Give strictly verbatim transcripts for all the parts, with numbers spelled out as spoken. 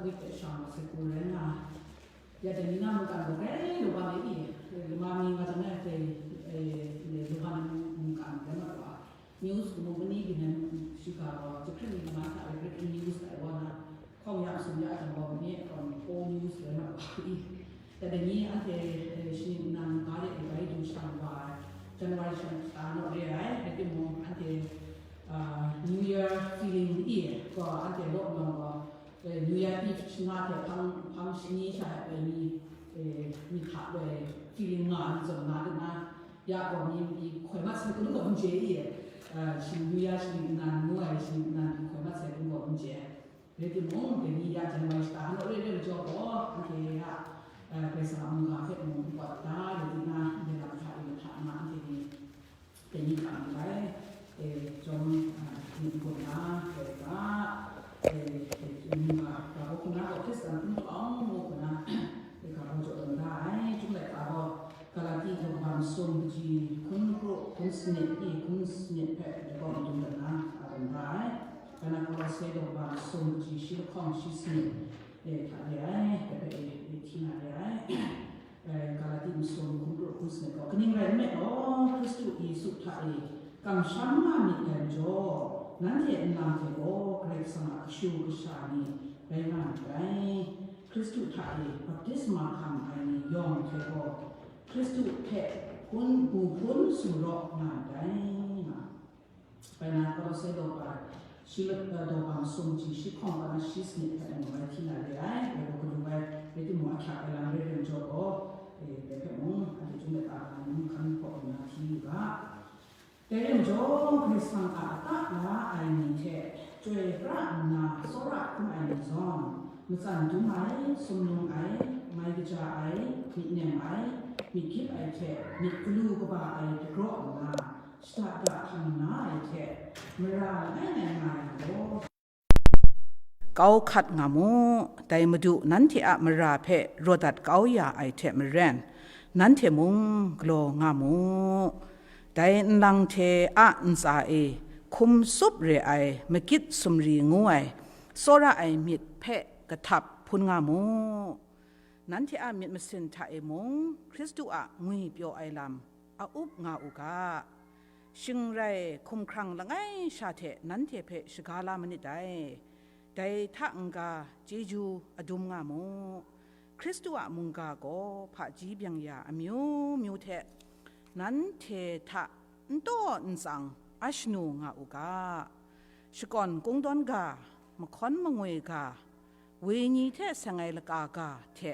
Shang ma se ku rai na, ya de ni na mungkan gaw grai lu wa ni i, lu wa mi nga jang ai hte, e, lu wa na mungkan rai ma wa. News ku mu ni gi na shi ga wa, jahkring ni ma sa ai breaking news ai wa na, hkawng ya sum ya jang wa ni, um, old news rai ma wa i. Ya de ni anhte, e, shi nang ga de e bai du shang wa, January shang ta no re ai, rai timung anhte, ah, New Year feeling i, ko anhte lo nong wa, New Year Eve shing hte hpang, hpang shani sha ai ni, eh, ni hta woi feeling nga ai zawn na ding na, ya gaw ni, ni hkoi mat sai kun gaw n je i, eh, shi New Year shi nan ngu ai shi nan ni hkoi mat sai kun gaw n je. Rai timung, dai ni ya jan wai shata, no re re majaw gaw, anhte ya, eh, Karai Kasang a mungga hpe mung n kawt da, rai timung, ndai lam hta e mahta na, anhte ni, Dai ni hta n rai, e, chyawm, a, myit n-gun na, dai ga, e, e, n-, a, ga baw hkuna gaw Hkristan hpung hpawng ngu hkuna, e, ga baw jaw tawn da ai. Chyum laika gaw, Galati daw kaba masum kaji hkun kru, hkun sanit, i hkun sanit hpe dai gaw madun tawn na, a, tawn da ai. Rai nna Kolose daw kaba masum kaji shi lahkawng shi sanit, e, hta re ai, dai hpe, e, e, hti na re ai. Eh, Galati masum hkun kru hkun sanit gaw, kaning rai nme law, Hkristu Yesu hta e kamsham nga myit ai majaw, nanhte nlang hte gaw Karai Kasang a kashu kasha ni rai nga myit dai. Hkristu hta e baptisma hkam ai ni yawng hte gaw, Hkristu hpe hpun, nhpun sumrawk nga myit dai, nga. Bai na, Kolose daw kaba, shi la-, eh, daw kaba masum ji shi hkawng kaba shi sanit hpe mung bai hti na re ai, rai gaw, galu bai, rai timung, ahkyak ai lam re ai majaw gaw, eh, dai hpe mung, anhte chyum laika gaw mung hkan hpaw nna hti yu ga. Dai re majaw, Karai Kasang a lata la ai ni hte, chyoi pra nna tsawra hkrum ai ni zawn, matsan dum ai, sumnung ai, mai kaja ai, myit nem ai, myit gyip ai hte myit galu kaba ai dagraw nna, shada da hkam na ai hte, mara langai ngai nga ai gaw, kau hkat nga mu, dai Madu nanhte a mara hpe raw dat kau ya ai hte maren, nanhte mung galaw nga mu. Dai nlang hte a ntsa e hkum tsup re ai magit sumri ngu ai, tsawra ai myit hpe kahtap hpun nga mu. Nanhte a myit masin hta e mung Hkristu a ngwipyaw ai lam a up nga u ga. Shing rai hkumhkrang langai sha hte nanhte hpe shaga la manit dai. Dai hta n-ga chyeju adum nga mu. Hkristu a mungga gaw hpaji byeng ya amyu myu hte nanhte hta n taw n tsang a shanu nga u ga. Shakawn kungdawn ga, mahkawn mangoi ga, wenyi hte seng ai laka ga hte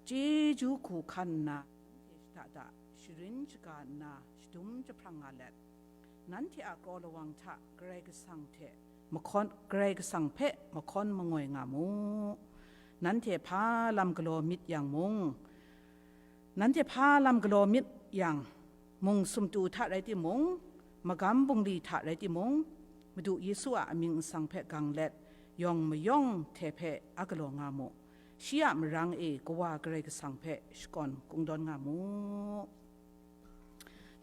chyeju hku hkan nna, nanhte shada da sharin shaga nna shadum jahprang nga let, nanhte a kraw lawang hta Karai Kasang hte mahkawn, Karai Kasang hpe mahkawn mangoi nga mu. Nanhte hpa lam galaw myit yang mung, nanhte hpa lam galaw myit yang, mung sumtu hta rai timung, magam bungli hta rai timung, Madu Yesu a amying nsang hpe gang let, yawng mayawng hte hpe a galaw nga mu. Shi a marang e Kawa Karai Kasang hpe shakawn kungdawn nga mu.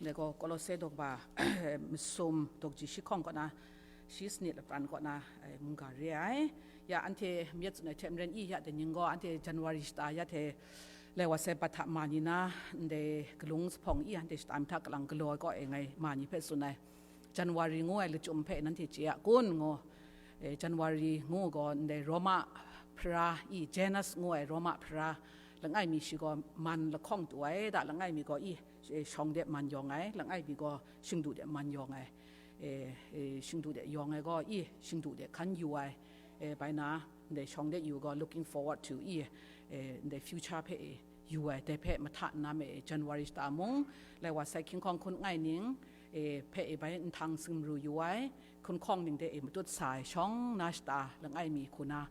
Ndai gaw Kolose daw kaba masum daw kaji shi hkawng kaw na, shi sanit lapran kaw na, eh, mungga re ai. Ya, anhte myit tsun ai hte maren i, ya, dai ning gaw anhte January shata ya hte lai wa sai bat hta ma ni na, ndai galung zuphpawng i, anhte shata mi hta kalang galaw ai kaw e ngai ma ni hpe tsun ai. January ngu ai lachyum hpe nanhte chye a kun ngu, eh, January ngu gaw ndai Roma hpara i, Janus ngu ai Roma hpara, langai mi shi gaw man lahkawng tu ai, da langai mi gaw i, eh, shawng de man yawng ai, langai mi gaw shingdu de man yawng ai, eh, eh, shingdu de yawng ai gaw i, shingdu de hkan yu ai, eh, bai na, ndai shawng de yu gaw looking forward to i, eh, ndai future hpe e yu ai, dai hpe mahta nna me e January shata mung, lai wa sai hkying hkawng hkun ngai ning, e, hpe e bai nhtang singru yu ai, hkun hkawng ning de e matut sa ai shawng na shata langai mi hku na,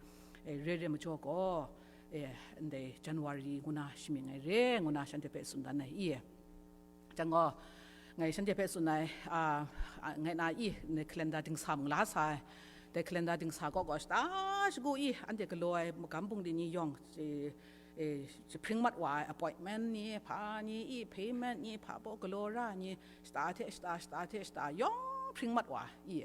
e, re re majaw gaw, e, ndai January ngu na shamying ai re ngu na shanhte hpe tsun dan ai i. Jang gaw, ngai shanhte hpe tsun ai, a, a, ngai na i, ndai calendar dingsa mung la sa ai. Dai calendar dingsa kaw gaw shata shagu i, anhte galaw ai magam bungli ni yawng, e, e, jahpring mat wa ai appointment ni, hpa ni i, payment ni, hpa baw galaw ra ni, shata hte shata, shata hte shata, yawng hpring mat wa i,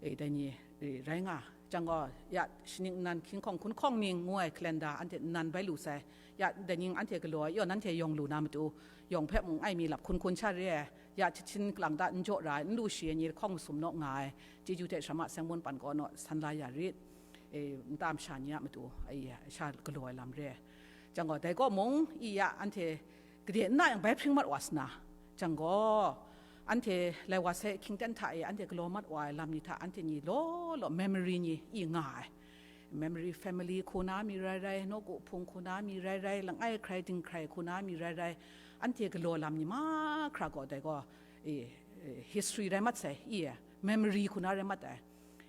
e, dai ni, E, rai nga, jang gaw, ya, shaning nnan hkying hkawng hkun hkawng ning ngu ai calendar anhte nnan bai lu sai. Ya, dai ning anhte galaw ai, yaw, nanhte yawng lu na matu, yawng hpe mung ai mi lap hkun hkun sha re ai, ya, chyahkyin lang ta n jaw ra ai, n lu shi ai ni lahkawng masum naw nga ai, chyeju hte shama seng mun pan kaw naw san la ya rit, e, nta masha ni a matu, ai, sha galaw ai lam re ai. Jang gaw, dai kaw mung, i ya, anhte gade n na yang bai hpring mat wa sa na, jang gaw, anhte lai wa sai hkying ten hta e anhte galaw mat wa ai lam ni hta anhte ni law law memory ni i nga ai. Memory family hku na mi rai rai, nawku hpung hku na mi rai rai, langai hkrai dinghkrai hku na mi rai rai, anhte galaw lam ni mahkra gaw dai gaw, e, e, history rai mat sai, i, memory hku na rai mat ai.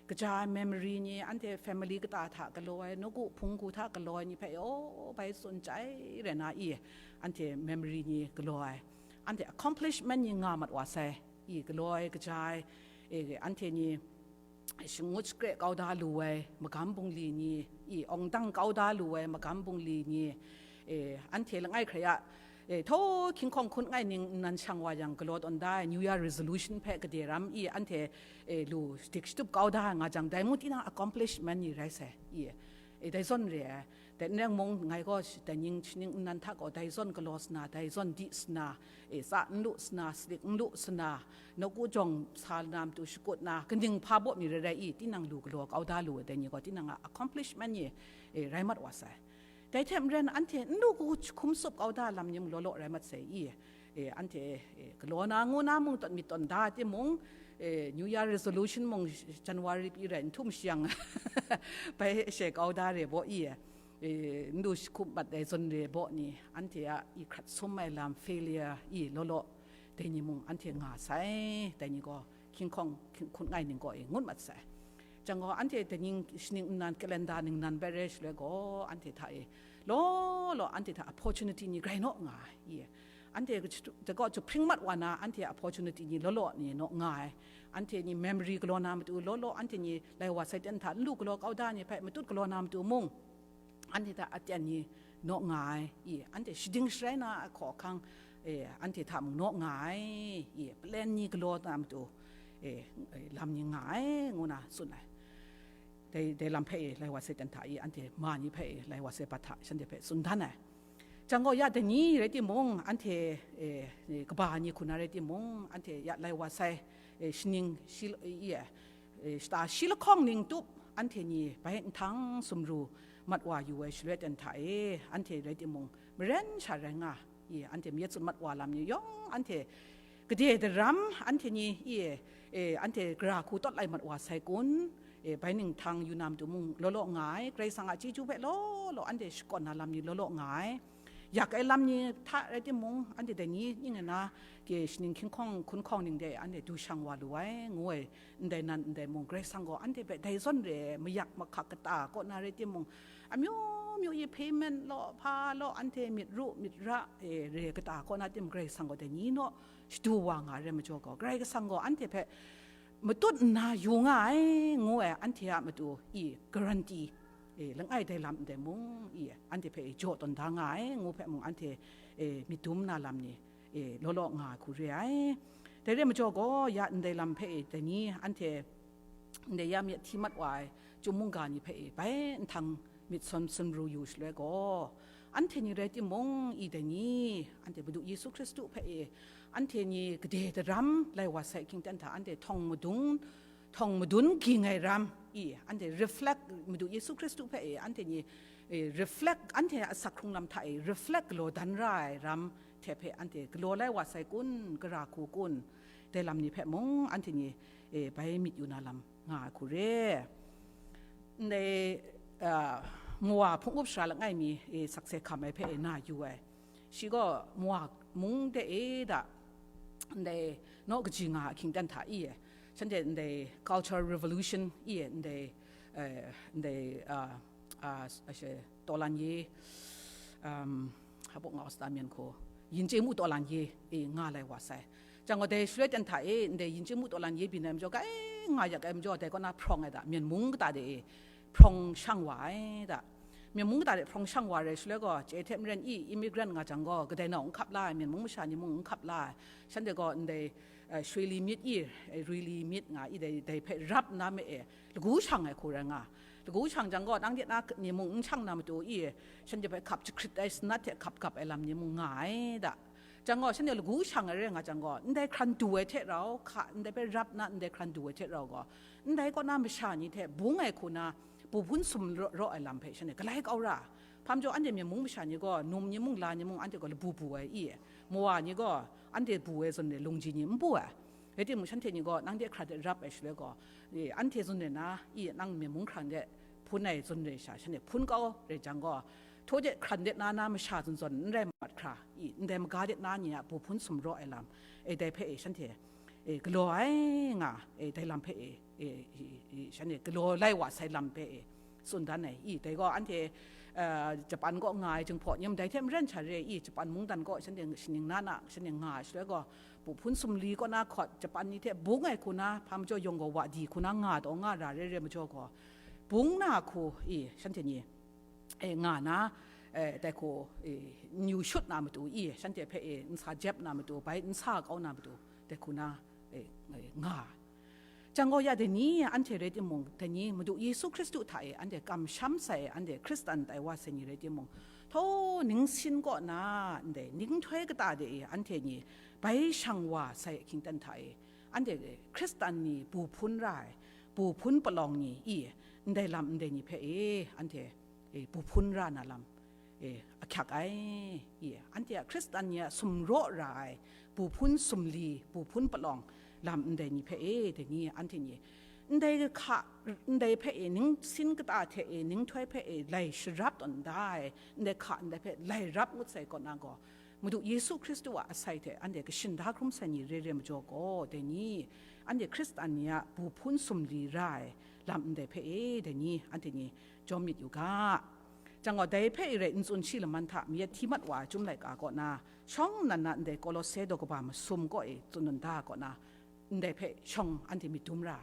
Kaja ai memory ni, anhte family kata hta galaw ai, nawku hpung hku hta galaw ai ni hpe, o, bai tsun chyai rai na i, anhte memory ni galaw ai, anhte accomplishment ni nga mat wa sai, i, galaw ai, kaja ai, e, anhte ni shangut shakre kau da lu ai magam bungli ni, i, awng dang kau da lu ai magam bungli ni, e, anhte langai hkrai a, e, htaw hkying hkawng hkun ngai ning nnan shang wa yang galaw tawn da ai New Year resolution hpe gade ram i anhte, e, lu shadik shatup kau da ai nga jang, dai mung tinang accomplishment ni rai sai, i, e, dai zawn re ai. Dai n rai mung, ngai gaw sh-, dai ning shaning nnan hta gaw dai zawn galaw sa na, dai zawn di sa na, e, tsa n lu sa na, sadik n lu sa na, nawku jawng sa na matu shakut na, kaning hpa baw mi rai rai i, tinang lu galaw kau da lu ai, dai ni gaw tinang a accomplishment ni, e, rai mat wa sai. Dai hte maren, anhte n lu hku hkum tsup kau da lam ni mung law law rai mat sai i, e, anhte, e, galaw na ngu na mung tawn myit tawn da timung, e, New Year resolution mung January pyi rai n htum shang, bai she kau da re baw i, e, n lu hkum mat ai zawn re baw ni, anhte a i hkrat sum ai lam failure i law law, dai ni mung anhte nga sai, dai ni gaw hkying hkawng hkying hkun ngai ning gaw i ngut mat sai. Jang gaw, anhte dai ning shaning nnan, calendar ningnan bai rai shaloi gaw, anhte hta e law law, anhte hta opportunity ni grai naw nga ai, i, anhte dai gaw jahpring mat wa na, anhte opportunity ni law law ni naw nga ai, anhte ni memory galaw na matu law law, anhte ni lai wa sai ten hta n lu galaw kau da ni hpe matut galaw na matu mung, anhte hta aten ni naw nga ai, i, anhte shading sharai na ai hkaw ahkang, e, anhte hta mung naw nga ai, i, plan ni galaw na matu, e, e, lam ni nga ai, ngu na tsun ai. Dai, dai lam hpe e, lai wa sai ten hta i, anhte ma ni hpe e, lai wa sai bat hta shanhte hpe tsun dan ai. Jang gaw, ya dai ni rai timung, anhte, e, e, kaba ni hku na rai timung, anhte ya lai wa sai, e, shaning shi, i, e, e, shata shi lahkawng ning tup, anhte ni bai nhtang sumru mat wa yu ai shaloi ten hta e, anhte rai timung, maren sha rai nga, i, anhte myit tsun mat wa lam ni yawng, anhte gade daram, anhte ni, i, e, anhte gara hku tawt lai mat wa sai kun, e, bai ninghtang yu na matu mung law law nga ai, Karai Kasang a chyeju hpe law law anhte shakawn na lam ni law law nga ai. Yak ai lam ni hta rai timung, anhte dai ni ning ai na, ke shaning hkying hkawng hkun hkawng ning de anhte du shang wa lu ai, ngu ai, ndai nan ndai mung, Karai Kasang gaw anhte hpe dai zawn re ai, mayak mahkak kata kaw na rai timung, amyu myu i payment law, hpa law, anhte myit ru myit ra, e, re kata kaw na tim, Karai Kasang gaw dai ni naw shadu wa nga ai rai majaw gaw, Karai Kasang gaw anhte hpe matut nna yu nga ai, ngu ai, anhte a matu i guarantee, e, langai dai lam ndai mung i, anhte hpe i jaw tawn da nga ai, ngu hpe mung anhte, e, myit dum na lam ni, e, law law nga ai hku re ai. Dai re ai majaw gaw, ya ndai lam hpe e dai ni anhte ndai ya myit hti mat wa ai chyum mungga ni hpe e bai nhtang myit sawn sumru yu shaloi gaw, anhte ni rai timung, i dai ni, anhte Madu Yesu Hkristu hpe e, anhte ni gade daram lai wa sai hkying ten hta anhte htawng madun, htawng madun ging ai ram i, anhte reflect, Madu Yesu Hkristu hpe e, anhte ni, e, reflect, anhte a asak hkrung lam hta e reflect galaw dan ra ai ram hte hpe anhte galaw lai wa sai kun, gara hku kun, dai lam ni hpe mung anhte ni, e, bai myit yu na lam nga ai hku re. Ndai, a, Moa hpung up sara langai mi, e, sakse hkam ai hpe e na yu ai. Shi gaw Moa mung de e da, ndai naw kaji nga ahkying dan hta i e, shanhte ndai Cultural Revolution i e, ndai, e, ndai, a, a, a, she, Tawlan ye, um, hpa baw nga wa sa ta myen hku, Yin Chye Mu Tawlan ye, e, nga lai wa sai. Jang gaw dai shaloi ten hta e, ndai Yin Chye Mu Tawlan ye byin ai majaw, kai nga yak ai majaw, dai kaw na hprawng ai da, Myen mung kata de e, hprawng shang wa ai da. Myen mung kata de hprawng shang wa rai shaloi gaw, chye hte maren i, immigrant nga jang gaw, kadai nau n hkap la ai, Myen mung masha ni mung n hkap la ai. Shanhte gaw ndai, eh, shwi li myit i, eh, rwi li myit nga i, dai, dai hpe rap nna me e, lagu shang ai hku rai nga. Lagu shang jang gaw, nang de na ni mung n shang na matu i, shanhte hpe hkap jahkrit ai sanat hte hkap gap ai lam ni mung nga ai da. Jang gaw, shanhte lagu shang ai rai nga jang gaw, ndai hkran du ai hte rau, hka ndai hpe rap nna ndai hkran du ai hte rau gaw, ndai kaw na masha ni hte bung ai hku na, bu hpun sum raw, raw ai lam hpe shanhte galai kau ra. Hpa majaw, anhte myen mung masha ni gaw, num ni mung, la ni mung, anhte gaw labu bu ai i, mawa ni gaw, anhte bu ai zawn re, lungji ni n bu ai. Rai timung, shanhte ni gaw, nang de hkran de rap ai shaloi gaw, i, anhte zawn re na, i, nang myen mung hkran de hpun ai zawn re sha, shanhte hpun kau rai jang gaw, htaw de hkran de na na masha zawn zawn n rai mat hkra, i, ndai maga de na ni a bu hpun sum raw ai lam, e, dai hpe e shanhte, e, galaw ai nga, e, dai lam hpe e, e, e, e, shanhte galaw lai wa sai lam hpe e, tsun dan ai. I, dai gaw anhte, eh, Japan kaw nga ai jinghpaw ni ndai hte maren sha re i, Japan mungdan kaw shanhte shaning na na, shanhte nga ai shaloi gaw, bu hpun sumli kaw na hkawt, Japan ni hte bung ai hku na, hpa majaw yawng gaw wa di hku na nga taw nga ra re re majaw gaw, bung na hku i, shanhte ni, e, nga na, e, dai hku, e, n yu shut na matu i, shanhte hpe e, n sa jep na matu, bai n sa kau na matu, dai hku na, e, e, nga. Jang gaw ya dai ni anhte rai timung, dai ni Madu Yesu Hkristu hta e anhte kamsham sai, anhte Hkristan tai wa sai ni rai timung, htaw ningsin kaw na ndai ninghtoi kata de e anhte ni bai shang wa sai hkying ten hta e, anhte Hkristan ni bu hpun ra ai, bu hpun palawng ni i, ndai lam ndai ni hpe e, anhte, e, bu hpun ra na lam, e, ahkyak ai, i, anhte a Hkristan ni a sumraw ra ai, bu hpun sumli, bu hpun palawng lam ndai ni hpe e, dai ni anhte ni, ndai hka, ndai hpe e, ningsin kata hte e, ninghtoi hpe e, lai sharap tawn da ai, ndai hka, ndai hpe lai rap ngut sai kaw na gaw, Madu Yesu Hkristu a asai hte anhte kashin da hkrum sai ni re re majaw gaw, dai ni, anhte Hkristan ni a bu hpun sumli ra ai lam ndai hpe e, dai ni, anhte ni jawm myit yu ga. Jang gaw, dai hpe e rai n tsun shi laman hta, mayat hti mat wa ai Chyum laika kaw na, shawng nnan na ndai Kolose daw kaba masum kaw e tsun da kaw na, ndai hpe shawng anhte myit dum ra.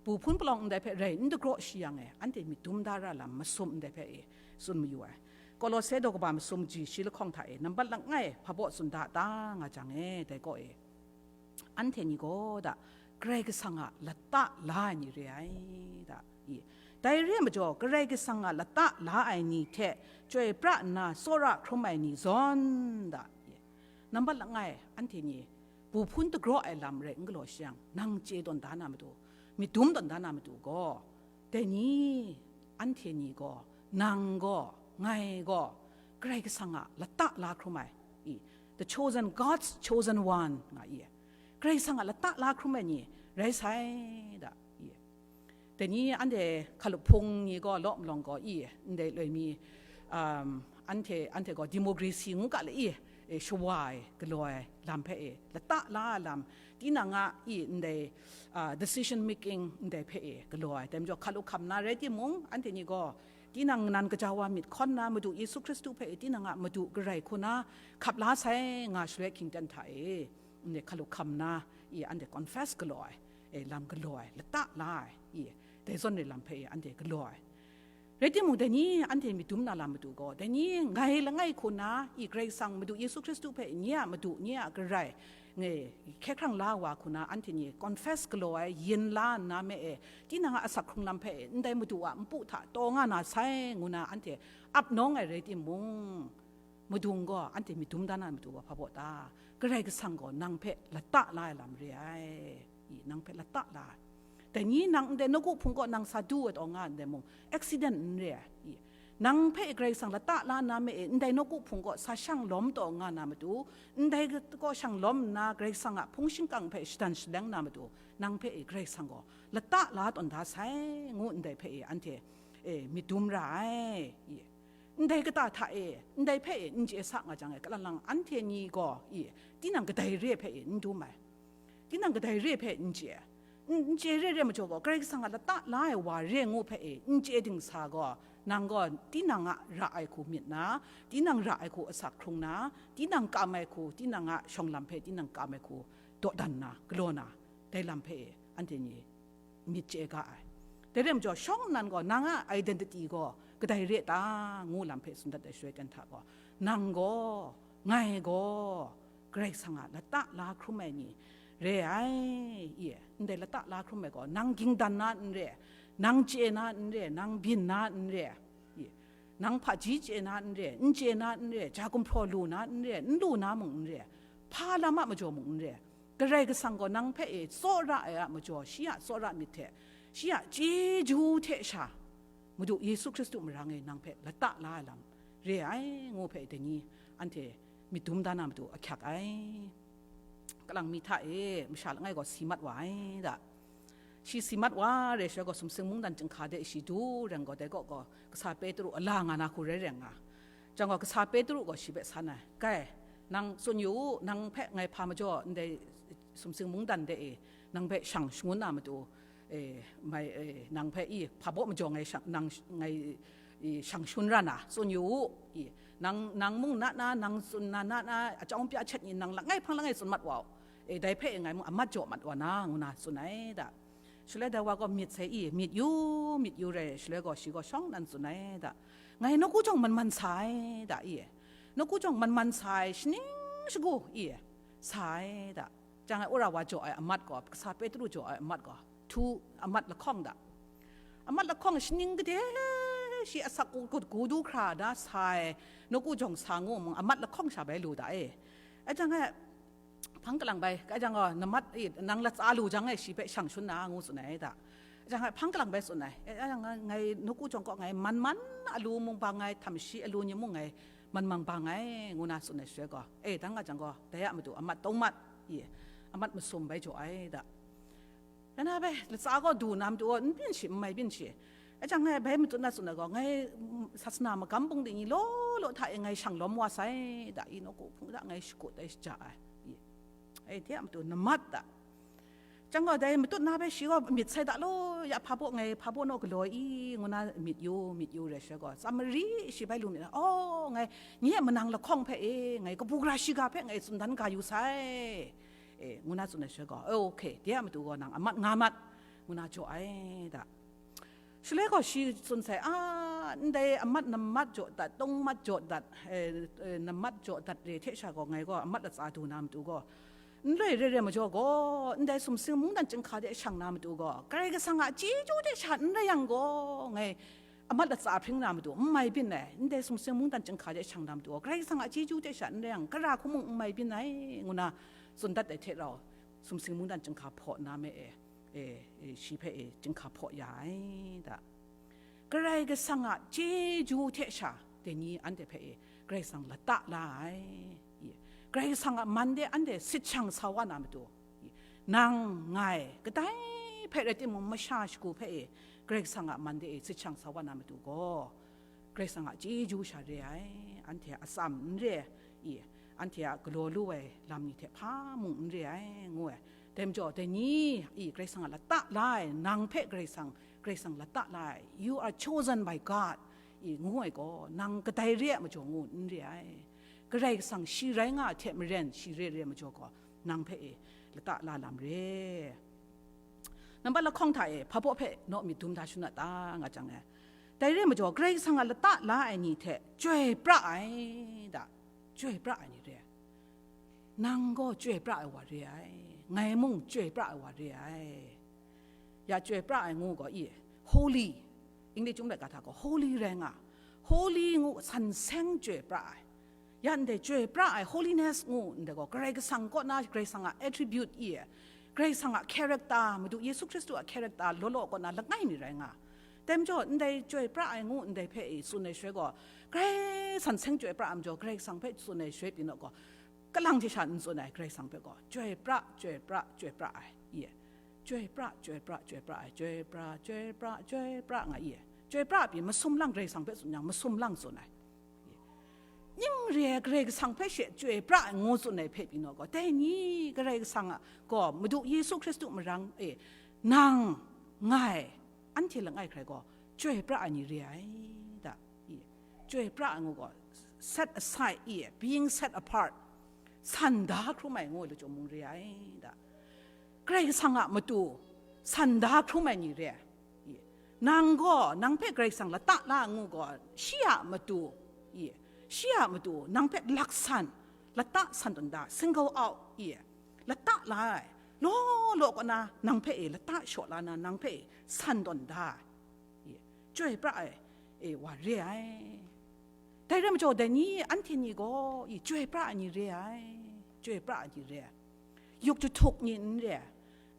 Bu hpun palawng ndai hpe rai n dagraw shi yang e, anhte myit dum da ra lam masum ndai hpe e tsun mayu ai. Kolose daw kaba masum ji shi lahkawng hta e, nambat langai hpabaw tsun da ta nga jang e, dai kaw e, anhte ni gaw da, Karai Kasang a lata la ai ni re ai da, i. Dai re ai majaw, Karai Kasang a lata la ai ni hte chyoi pra nna tsawra hkrum ai ni zawn da, i. Nambat langai, anhte ni bu hpun dagraw ai lam rai n galaw shi yang, nang chye tawn da na matu, myit dum tawn da na matu gaw, dai ni, anhte ni gaw, nang gaw, ngai gaw, Karai Kasang a lata la hkrum ai, i, the chosen, God's chosen one, nga i, Karai Kasang a lata la hkrum ai ni rai sai da, i. Dai ni anhte hkalup hpung ni gaw law malawng gaw i, ndai loi mi, um, anhte, anhte gaw democracy ngu ga le i, e, shawa ai, galaw ai lam hpe e, lata la ai lam, tinang a i, ndai, ah, decision making ndai hpe e, galaw ai. Dai majaw hkalup hkam na rai timung, anhte ni gaw, tinang nan kaja wa myit hkawn na, Madu Yesu Hkristu hpe e, tinang a Madu Karai hku na hkap la sai nga shaloi hkying ten hta e, ndai hkalup hkam na, i, anhte confess galaw ai, e, lam galaw ai, lata la ai, i, dai zawn re lam hpe e, anhte galaw ai. Rai timung, dai ni anhte myit dum na lam matu gaw, dai ni ngai langai hku na, i, Karai Kasang Madu Yesu Hkristu hpe nye a Madu, nye a Karai, ngai hkye hkrang la wa hku na, anhte ni confess galaw ai, yin la nna me e, tinang a asak hkrung lam hpe e, ndai Madu a npu hta taw nga na sai, ngu na anhte ap nawng ai rai timung, madung gaw anhte myit dum da na matu gaw hpa baw ta? Karai Kasang gaw nang hpe lata la ai lam re ai, i, nang hpe lata la ai. Dai ni nang ndai nawku hpung kaw nang sa du ai taw nga ndai mung, accident n re ai, i, nang hpe Karai Kasang lata la na me e, ndai nawku hpung kaw sa shang lawm taw nga na matu, ndai kaw shang lawm nna Karai Kasang a hpung shingkang hpe shadan shaleng na matu, nang hpe e Karai Kasang gaw lata la tawn da sai, ngu ndai hpe e anhte, e, myit dum ra ai, i. Ndai kata hta e, ndai hpe e n chye sa nga jang e, kalang lang anhte ni gaw, i, tinang kadai re hpe e n dum ai. Tinang kadai re hpe n chye. N, n chye re re majaw gaw, Karai Kasang a lata la ai wa re ngu hpe e n chye dingsa gaw, nang gaw tinang a ra ai hku myit na, tinang ra ai hku asak hkrung na, tinang kam ai hku, tinang a shawng lam hpe tinang kam ai hku dawdan na, galaw na, dai lam hpe e anhte ni myit chye ga ai. Dai rai majaw, shawng nnan gaw, nang a identity gaw kadai re ta, ngu lam hpe tsun dat ai shaloi ten hta gaw, nang gaw, ngai gaw, Karai Kasang a lata la hkrum ai ni, re ai, i, ndai lata la hkrum ai gaw, nang ging dan na n re, nang chye na n re, nang byin na n re, i, nang hpaji chye na n re, n chye na n re, ja gumhpraw lu na n re, n lu na mung n re, hpa lam a majaw mung n re, Karai Kasang gaw nang hpe e tsawra ai a majaw, shi a tsawra myit hte, shi a chyeju hte sha, Madu Yesu Hkristu marang e nang hpe lata la ai lam re ai, ngu hpe dai ni anhte myit dum da na matu ahkyak ai. Kalang mi hta e masha langai gaw si mat wa ai da. Shi si mat wa re shaloi gaw, sumsing mungdan chyinghka de shi du reng gaw, dai kaw gaw kasa Petru a la nga na hku rai reng nga. Jang gaw, kasa Petru gaw shi hpe san ai, "Kai, nang tsun yu u, nang hpe ngai hpa majaw ndai sumsing mungdan de e nang hpe shang shangun na matu, e, mai, e, nang hpe i hpa baw majaw ngai shang, nang, ngai, i, shang shangun ra na, tsun yu u, i, nang, nang mung na na, nang tsun na na na, a chyawm pya htet ni nang langai hpang langai tsun mat wa u, e, dai hpe e ngai mung a mat jaw mat wa na," ngu na tsun ai da. Shaloi dai wa gaw myit sai i, myit yu, myit yu rai, shaloi gaw shi gaw shawng nnan tsun ai da. "Ngai nawku jawng man man sa ai da, i, nawku jawng man man sa ai, shaning shagu, i, sa ai da." Jang ai, wora wa jaw ai amat gaw, kasa Petru jaw ai amat gaw, htu amat lahkawng da. Amat lahkawng shaning gade shi asak kut gu du hkra da sa ai, nawku jawng sa ngu mung, amat lahkawng sha bai lu da e. Ai jang ai, "Hpang kalang bai, kai jang gaw, namat, i, nang latsa lu jang e shi hpe shang shangun na," ngu tsun ai da. Ai jang ai, "Hpang kalang bai tsun ai, e, ai jang ngai nawku jawng kaw ngai man man alu mung bang ai, htam shi alu ni mung ngai man mang bang ai," ngu na tsun ai shaloi gaw, e, dang a jang gaw, dai a matu amat tawng mat, i, amat masum bai jaw ai da. Dai na bai, latsa gaw du na matu gaw, n byin shi, n mai byin shi. Ai jang ngai bai matut na tsun ai gaw, ngai, mm, sasana magam bungli ni law law hta e ngai shang lawm wa sai da, i, nawku hpung da ngai shakut ai shaja ai, i, e, de a matu namat da. Jang gaw, dai matut na bai shi gaw myit sai da law, ya hpa baw ngai, hpa baw naw galaw i, ngu na myit yu, myit yu rai shaloi gaw, tsa mari shi bai lu myit na, "Oh, ngai, nye manang lahkawng hpe e, ngai kabu gara shiga hpe ngai tsun dan ga yu sai," e, ngu na tsun ai shaloi gaw, "Oh, okay, de a matu gaw nang amat nga mat," ngu na jaw ai da. Shaloi gaw shi tsun sai, "A, ndai amat namat jaw dat, tawng mat jaw dat, e, e, namat jaw dat re hte sha gaw, ngai gaw amat latsa du na matu gaw, n loi re re majaw gaw, ndai sumsing mungdan chyinghka de shang na matu gaw, Karai Kasang a chyeju de sha n rai yang gaw, ngai amat latsa hpring na matu n mai byin ai, ndai sumsing mungdan chyinghka de shang na matu gaw, Karai Kasang a chyeju de sha n rai yang, kara hku mung n mai byin ai," ngu na tsun dat ai hte rau, sumsing mungdan chyinghka hpaw nna me e, e, e, shi hpe e, chyinghka hpaw ya ai da. Karai Kasang a chyeju hte sha, dai ni anhte hpe e, Karai Kasang lata la ai. I, Karai Kasang a man de anhte sit shang sa wa na matu, i, nang, ngai, kadai hpe rai timung, masha shagu hpe e, Karai Kasang a man de e sit shang sa wa na matu gaw, Karai Kasang a chyeju sha re ai, anhte a atsam n re, i, anhte a galaw lu ai lam ni hte hpa mung n re ai, ngu ai. Dai majaw, dai ni, i, Karai Kasang a lata la ai, nang hpe Karai Kasang, Karai Kasang lata la ai, "You are chosen by God," i, ngu ai gaw, nang kadai re ai majaw ngu n re ai. Karai Kasang shi rai nga ai hte maren, shi re re ai majaw gaw, nang hpe e lata la lam re. Nambat lahkawng hta e, hpa baw hpe naw myit dum da shangun na ta, nga jang e, dai re ai majaw, Karai Kasang a lata la ai ni hte chyoi pra ai da, chyoi pra ai ni re ai. Nang gaw chyoi pra ai wa re ai, ngai mung chyoi pra ai wa re ai. Ya chyoi pra ai ngu gaw, i, holy, English chyum laika hta gaw holy rai nga, holy ngu san seng chyoi pra ai. Ya ndai chyoi pra ai, holiness ngu ndai gaw, Karai Kasang kaw na, Karai Kasang a attribute i, Karai Kasang a character, Madu Yesu Hkristu a character law law kaw na langai mi rai nga. Dai majaw, ndai chyoi pra ai ngu ndai hpe i tsun ai shaloi gaw, Karai san seng chyoi pra ai majaw, Karai Kasang hpe tsun ai shaloi pyi naw gaw, kalang hte sha n tsun ai, Karai Kasang hpe gaw, chyoi pra, chyoi pra, chyoi pra ai, i, chyoi pra, chyoi pra, chyoi pra ai, chyoi pra, chyoi pra, chyoi pra nga, i, chyoi pra pyi masum lang, Karai Kasang hpe tsun yang, masum lang tsun ai. Ning re ai Karai Kasang hpe she chyoi pra ai ngu tsun ai hpe pyi naw gaw, dai ni Karai Kasang a gaw, Madu Yesu Hkristu marang e, nang, ngai, anhte langai hkrai gaw, chyoi pra ai ni re ai da. I, chyoi pra ai ngu gaw, set aside, i, being set apart, san da hkrum ai ngu ai lachyum mung re ai da. Karai Kasang a matu san da hkrum ai ni re ai. I, nang gaw, nang hpe Karai Kasang lata la ngu gaw, shi a matu, i, shi a matu, nang hpe laksan, lata san tawn da, single out, i, lata la ai. law law kaw na nang hpe e lata shaw la na, nang hpe e san tawn da ai, e, chyoi pra ai, e, wa re ai. Dai rai majaw, dai ni anhte ni gaw, e, chyoi pra ai ni re ai, chyoi pra ai ni re ai. Yuk jahtuk ni n re ai,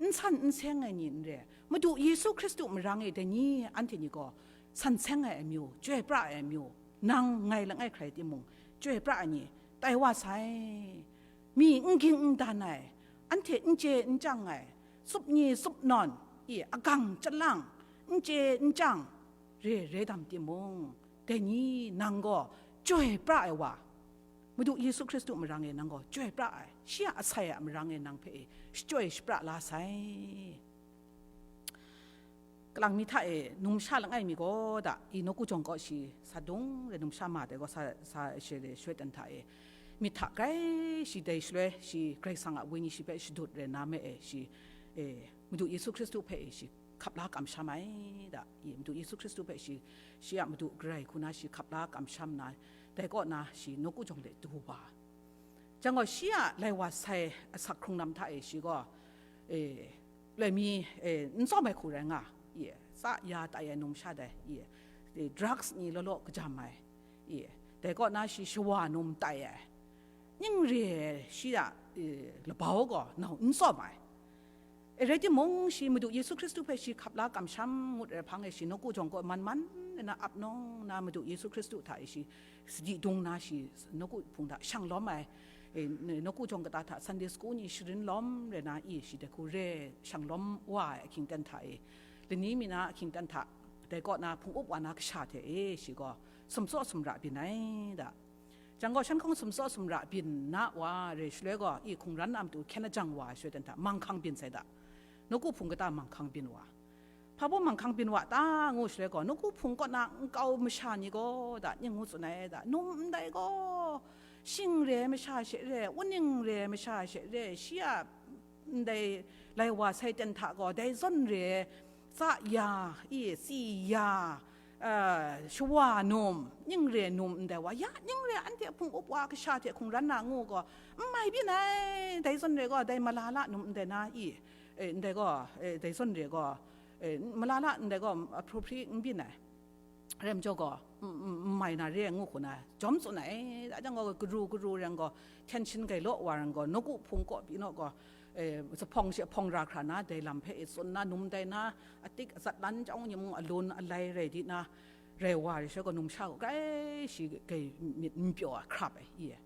n san n seng ai ni n re ai. Madu Yesu Hkristu marang e dai ni anhte ni gaw san seng ai amyu, chyoi pra ai amyu, nang ngai langai hkrai timung, chyoi pra ai ni tai wa sai. Mi n ging n dan ai, anhte n chye n chyang ai, tsup ni tsup nawn, i agang chyalang, n chye n chyang, re re dam timung, dai ni nang gaw chyoi pra ai wa, Madu Yesu Hkristu marang e nang gaw chyoi pra ai, shi a asai a marang e nang hpe e shachyoi shapra la sai. Kalang mi hta e numsha langai mi gaw da, i nawku jawng kaw shi sa dung re numsha ma dai gaw sa, sa share shawt dan hta e, myit hta grai shi dai shaloi shi Karai Kasang a Wenyi shi hpe shadut re na me e shi, e, Madu Yesu Hkristu hpe e shi hkap la kamsham ai da, i Madu Yesu Hkristu hpe shi, shi a Madu Karai hku na shi hkap la kamsham na, dai kaw na shi nawku jawng de du wa. Jang gaw shi a lai wa sai asak hkrung lam hta e shi gaw, e, loi mi, e, n tsawm ai hku rai nga, i, tsa ya tai ai numsha dai, i, e, drugs ni law law kajam ai, i, dai kaw na shi shawa num tai ai, ning re ai shi a, e, labau gaw nau n tsawm ai. E rai timung, shi Madu Yesu Hkristu hpe shi hkap la kamsham ngut ai hpang e shi nawku jawng kaw man man na ap nawng na, Madu Yesu Hkristu hta e shi sadi dung na, shi nawku hpung hta shang lawm ai, e, nawku jawng kata hta Sunday school ni sharin lawm re na, i shi dai hku re shang lawm wa ai ahkying ten hta e, lani mi na ahkying ten hta, dai kaw na hpung up wa na kasha hte e shi gaw sumtsaw sumra byin ai da. Jang gaw, shan hkawng sumtsaw sumra byin na wa re shaloi gaw, i hkungran a matu hkyen ajang wa ai shaloi dan hta manghkang byin sai da. Nawku hpung kata manghkang byin wa. Hpa baw manghkang byin wa ta ngu shaloi gaw, nawku hpung kaw na nkau masha ni gaw da, ning ngu tsun ai da, num ndai gaw, shing re ai masha she re, uning re ai masha she re, shi a ndai lai wa sai ten hta gaw, dai zawn re ai, tsa ya, i, tsi ya, a, shawa num, ning re num ndai wa, ya ning re anhte hpung up wa kasha hte hkungran na ngu gaw, n mai byin ai, dai zawn re gaw, dai malala num ndai na, i, e, ndai gaw, e, dai zawn re gaw, e, malala ndai gaw, appropriate n byin ai. Rai majaw gaw, n, n, n mai na re ai ngu hku na, jawm tsun ai, da jang gaw, garu garu rai gaw, tension gai law wa rai gaw, nawku hpung kaw pyi naw gaw, e, zuphpawng she hpawng ra hkra na, dai lam hpe e tsun na, num dai na, atik azat lan chyawng ni mung alun alai rai di na, rai wa rai shaloi gaw, numsha gaw grai shi gai myit n pyaw ai hkrap ai, i e.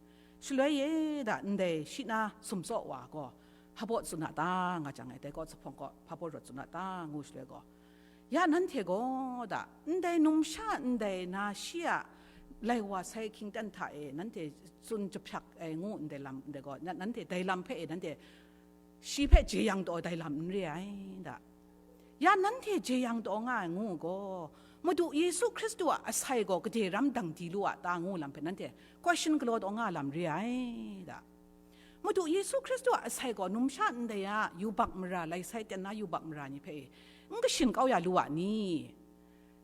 Shaloi e da, ndai shi na sumtsaw wa gaw, hpa baw tsun a ta, nga jang e, dai kaw zuphpawng kaw hpa baw rawt tsun a ta, ngu shaloi gaw, ya nanhte gaw da, ndai numsha ndai na shi a lai wa sai hkying ten hta e nanhte tsun jahpyak ai ngu ndai lam ndai gaw, na-, nanhte dai lam hpe e nanhte shi hpe jeyang taw dai lam n re ai da. Ya nanhte jeyang taw nga ai ngu gaw, Madu Yesu Hkristu a asai gaw gade ram dang di lu a ta ngu lam hpe nanhte question galaw taw nga lam re ai da. Madu Yesu Hkristu a asai gaw numsha ndai a yubak mara, lai sai ten na yubak mara ni hpe n kashin kau ya lu a ni?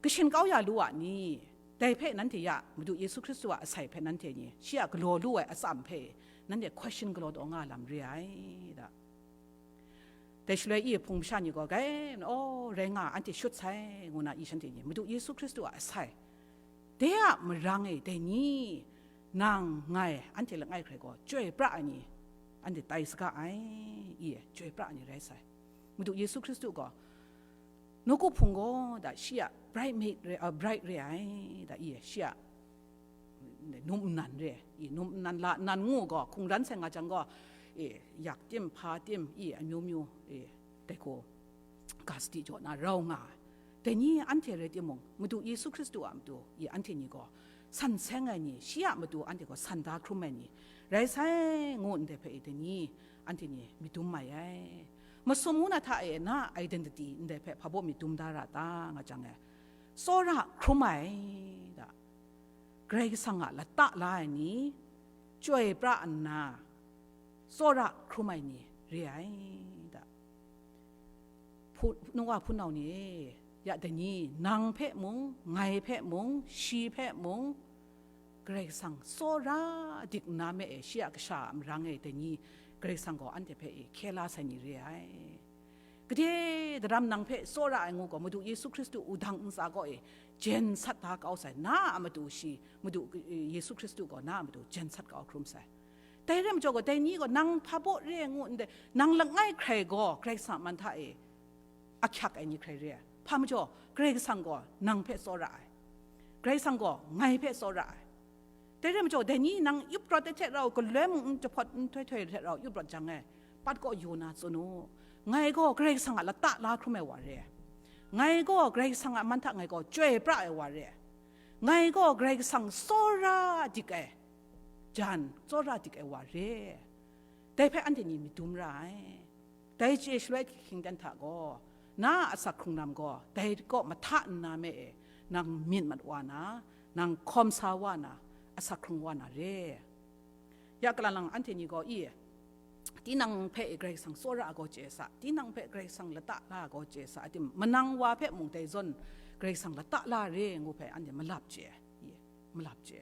Kashin kau ya lu a ni? Dai hpe nanhte ya Madu Yesu Hkristu a asai hpe nanhte ni shi a galaw lu ai atsam hpe nanhte question galaw taw nga lam re ai da. Dai shaloi i hpung masha ni gaw, gai, aw, rai nga, anhte shut sai, ngu na i shanhte ni, Madu Yesu Hkristu a asai, dai a marang e, dai ni, nang, ngai, anhte langai hkrai gaw, chyoi pra ai ni, anhte tai saga ai, i, chyoi pra ai ni rai sai. Madu Yesu Hkristu gaw, nawku hpung gaw, da, shi a bride maid re, a, bride re ai, da, i, shi a num nnan re, i, num nnan la nnan ngu gaw, hkungran sai nga jang gaw, i, yak tim, hpa tim, i, amyu myu, i, dai hku, ga sadi jaw na rau nga ai. Dai ni anhte rai timung, Madu Yesu Hkristu a matu, i, anhte ni gaw, san seng ai ni, shi a matu anhte gaw san da hkrum ai ni, rai sai, ngu ndai hpe, i, dai ni, anhte ni myit dum mai ai. Masum ngu na hta e, na identity ndai hpe hpa baw myit dum da ra ta, nga jang e, tsawra hkrum ai, da. Karai Kasang a lata la ai ni, chyoi pra nna, tsawra hkrum ai ni re ai, da. Hpu-, nungga hpunau ni e, ya dai ni, nang hpe mung, ngai hpe mung, shi hpe mung, Karai Kasang tsawra dik nna me e, shi a kasha a marang e dai ni, Karai Kasang gaw anhte hpe e hkye la sai ni re ai. Gade daram nang hpe tsawra ai ngu gaw, Madu Yesu Hkristu wudang ntsa kaw e jen sat da kau sai, na a matu shi, Madu Yesu Hkristu gaw na a matu jen sat kau hkrum sai. Dai rai majaw gaw, dai ni gaw nang hpa baw re ai ngu ndai, nang langai hkrai gaw Karai Kasang a man hta e ahkyak ai ni hkrai re ai. Hpa majaw, Karai Kasang gaw nang hpe tsawra ai. Karai Kasang gaw ngai hpe tsawra ai. Dai rai majaw, dai ni nang yup rawt ai hte rau, galoi mung n jahpawt nhtoi htoi hte rau yup rawt jang e, pat kaw yu na tsun u. Ngai gaw Karai Kasang a lata la hkrum ai wa re ai. Ngai gaw Karai Kasang a man hta ngai gaw chyoi pra ai wa re ai. Ngai gaw Karai Kasang tsawra dik ai jan, tsawra dik ai wa re ai. Dai hpe anhte ni myit dum ra ai. Dai chye shaloi hkying ten hta gaw, na a asak hkrung lam gaw dai kaw mahta nna me e, nang myit mat wa na, nang hkawm sa wa na, asak hkrung wa na re. Ya kalang lang anhte ni gaw i, tinang hpe Karai Kasang tsawra ai gaw chye sa, tinang hpe Karai Kasang lata la ai gaw chye sa, a tim manang wa hpe mung dai zawn Karai Kasang lata la re ngu hpe anhte malap chye, i, malap chye.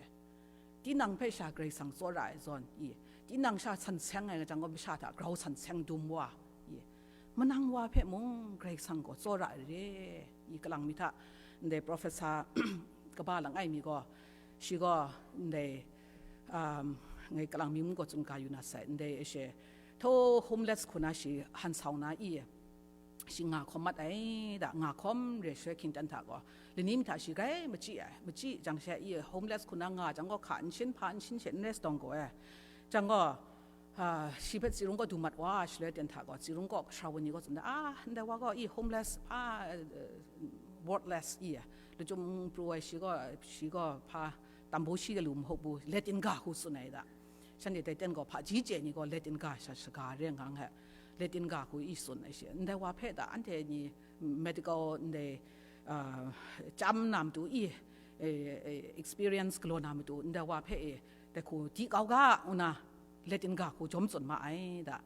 Tinang hpe sha Karai Kasang tsawra ai zawn, i, tinang sha san seng ai jang gaw, masha hta grau san seng dum wa, i, manang wa hpe mung Karai Kasang gaw tsawra ai re, i, kalang mi hta, ndai professor kaba langai mi gaw, shi gaw ndai, um, ngai kalang mi mung gaw tsun ga yu na sai, ndai e she, tho homeless hku na shi han sau na i, shi nga hkawm mat ai da, nga hkawm re shaloi hkying ten hta gaw, lani mi hta shi grai machyi ai, machyi jang she i, homeless hku na nga jang gaw, hka n shin, hpa n shin she n rai sadawng gaw ai. Jang gaw, ah, shi hpe tsirung kaw du mat wa, shaloi ten hta gaw, tsirung kaw sara wun ni gaw tsun da, ah, ndai wa gaw i homeless, hpa, eh, worthless i, lachyum pru ai shi gaw, shi gaw hpa, tambu shi de lu mahopu, let in ga hku tsun ai da. Shanhte dai ten gaw hpaji chye ni gaw let in ga sha shaga re nga ngai, let in ga hku i tsun ai shi. Ndai wa hpe da anhte ni medical ndai, ah, chyam na matu i, eh, eh, experience galaw na matu ndai wa hpe e, dai hku di kau ga, ngu na let in ga hku jawm tsun ma ai da.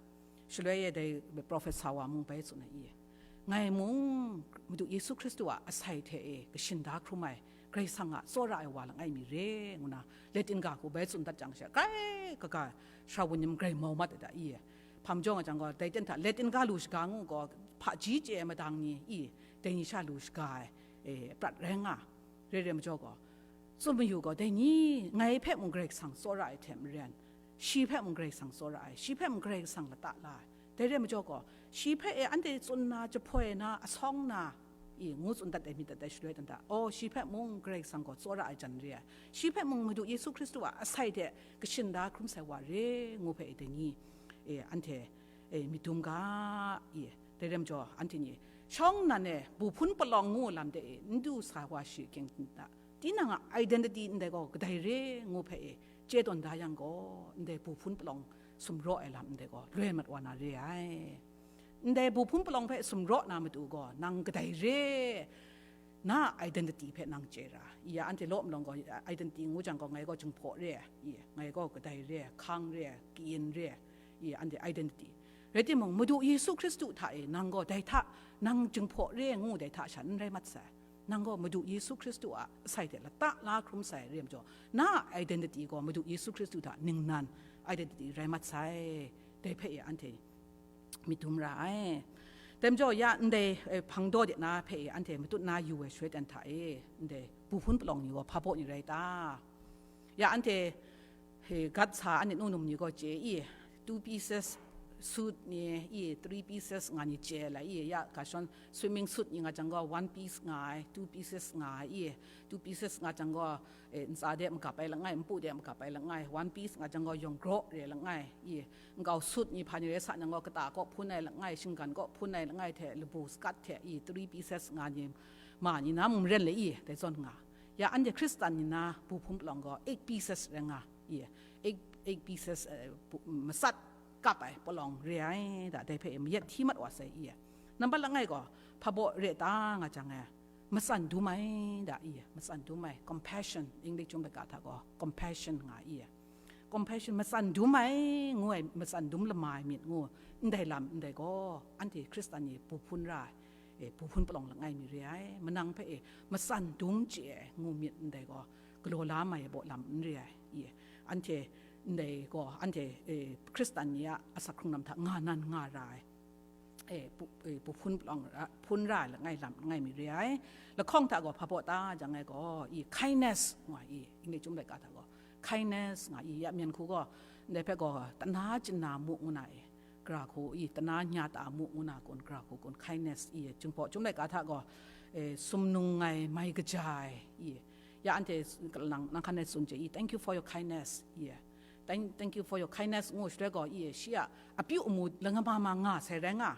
Shaloi e dai professor wa mung bai tsun ai i, ngai mung Madu Yesu Hkristu a asai hte e kashin da hkrum ai, Karai Kasang a tsawra ai wa langai mi re, ngu na, let in ga hku bai tsun dat jang she, grai kaga sara wun ni mung grai mau mat ai da i. Hpa majaw nga jang gaw, dai ten hta let in ga lu shaga ngu gaw, hpaji chye ai madang ni i, dai ni sha lu shaga ai, e, prat rai nga. Re re majaw gaw, tsun mayu gaw, dai ni ngai hpe mung Karai Kasang tsawra ai hte maren, shi hpe mung Karai Kasang tsawra ai, shi hpe mung Karai Kasang lata la ai. Dai re majaw gaw, shi hpe e anhte tsun na, jahpoi na, asawng na, i, ngu tsun dat ai myit dat ai shaloi dan hta, aw, shi hpe mung Karai Kasang gaw tsawra ai jan re ai, shi hpe mung Madu Yesu Hkristu a asai hte kashin da hkrum sai wa re, ngu hpe e dai ni, e, anhte, e, myit dum ga, i, dai re majaw, anhte ni, shawng nnan e, bu hpun palawng ngu lam de e, n du sa wa shi hkying hta, tinang a identity ndai gaw kadai re ngu hpe e, chye tawn da yang gaw, ndai bu hpun palawng sumraw ai lam ndai gaw loi mat wa na re ai. Ndai bu hpun palawng hpe sumraw na matu gaw, nang kadai re, na identity hpe nang chye ra. I ya, anhte law malawng gaw, identity ngu jang gaw, ngai gaw Jinghpaw re ai, i, ngai gaw kadai re ai, hkang re ai, kayin re ai, i, anhte identity. Rai timung, Madu Yesu Hkristu hta e nang gaw dai hta, nang Jinghpaw re ai ngu dai hta sha n rai mat sai. Nang gaw Madu Yesu Hkristu a asai hte lata la hkrum sai re ai majaw, na a identity gaw Madu Yesu Hkristu hta ningnan identity rai mat sai. Dai hpe e anhte myit dum ra ai. Dai majaw, ya ndai, eh, hpang daw de na hpe e anhte matut na yu ai shaloi ten hta e, ndai bu hpun palawng ni gaw hpa baw ni rai ta? Ya anhte, he, gat sa anhte nu num ni gaw chye i, two pieces suit ni i, three pieces nga ni chye la i, ya ga shon swimming suit ni nga jang gaw one piece nga ai, two pieces nga ai i, two pieces nga jang gaw, e, ntsa de magap ai langai, npu de magap ai langai, one piece nga jang gaw yawng graw re langai i, nkau suit ni hpa ni rai sa nang gaw kata kaw hpun ai langai, shinggan kaw hpun ai langai hte labu skirt hte i, three pieces nga ni ma ni na mung maren le i, dai zawn nga. Ya anhte Hkristan ni na bu hpun palawng gaw eight pieces rai nga i, eight, eight pieces, eh, bu-, matsat kap ai palawng re ai da, dai hpe mayat hti mat wa sai i. Nambat langai gaw, hpa baw re ta nga jang e, matsan dum ai da i, matsan dum ai, compassion, English chyum laika hta gaw, compassion nga i. Compassion, matsan dum ai ngu ai, matsan dum lama ai myit ngu, ndai lam ndai gaw, anhte Hkristan ni bu hpun ra ai, e, bu hpun palawng langai mi re ai, manang hpe e, matsan dum chye ai ngu myit ndai gaw, galaw la mai ai baw lam n re ai, i, anhte ndai gaw anhte, e, Hkristan ni a asak hkrung lam hta nga nan nga ra ai, e, pu-, e, pu hpun palawng ra, hpun ra ai langai lam langai mi re ai. Lahkawng hta gaw hpa baw ta jang ai gaw, i, kindness nga i, English chyum laika hta gaw, kindness nga i, ya myen hku gaw, ndai hpe gaw, tana chyanna mu ngu na i, gara hku i, tana nya ta mu ngu na kun, gara hku kun, kindness i, Jinghpaw chyum laika hta gaw, e, sumnung ai, mai kaja ai i, ya anhte s-, kalang, nang hkan ai tsun chye i, "Thank you for your kindness," i, "Thank, thank you for your kindness," ngu shaloi gaw, i, shi a apyu amu langa ma ma nga sai rai nga,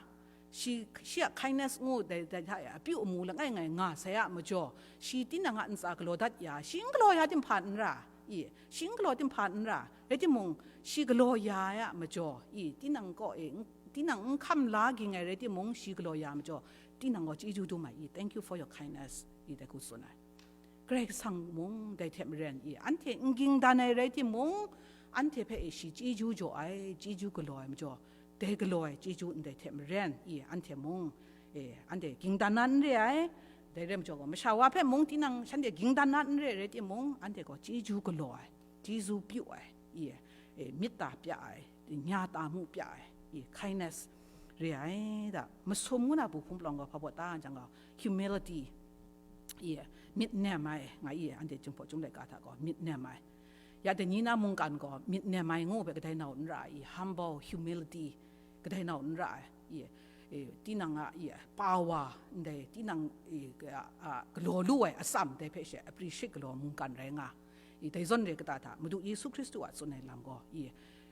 shi, shi a kindness ngu dai, dai hta e apyu amu langai ngai nga sai a majaw, shi tinang a ntsa galaw dat ya, shi n galaw ya tim hpa n ra, i, shi n galaw tim hpa n ra, rai timung, shi galaw ya ai a majaw, i, tinang kaw e, n-, tinang n hkam la ging ai rai timung, shi galaw ya ai majaw, tinang gaw chyeju dum ai, i, "Thank you for your kindness," i, dai hku tsun ai. Karai Kasang mung dai hte maren i, anhte n ging dan ai rai timung, anhte hpe e shi chyeju jaw ai, chyeju galaw ai majaw, dai galaw ai chyeju ndai hte maren i, anhte mung, e, anhte ging dan na n re ai. Dai rai majaw gaw, masha wa hpe mung tinang shanhte ging dan na n re rai timung, anhte gaw chyeju galaw ai, chyeju pyu ai, i, e, myit ta pya ai, nya ta mu pya ai, i, kindness re ai da. Masum ngu na bu hpung palawng gaw hpa baw ta jang gaw, humility, i, myit nem ai, nga i, anhte Jinghpaw chyum laika hta gaw myit nem ai. Ya dai ni na mungkan gaw myit nem ai ngu hpe kadai nau n ra ai, i, humble, humility, kadai nau n ra ai, i, e, tinang a, i, power, ndai tinang, i, a, a, galaw lu ai atsam dai hpe she appreciate galaw mungkan rai nga, i, dai zawn re kata hta, Madu Yesu Hkristu a tsun ai lam gaw, i,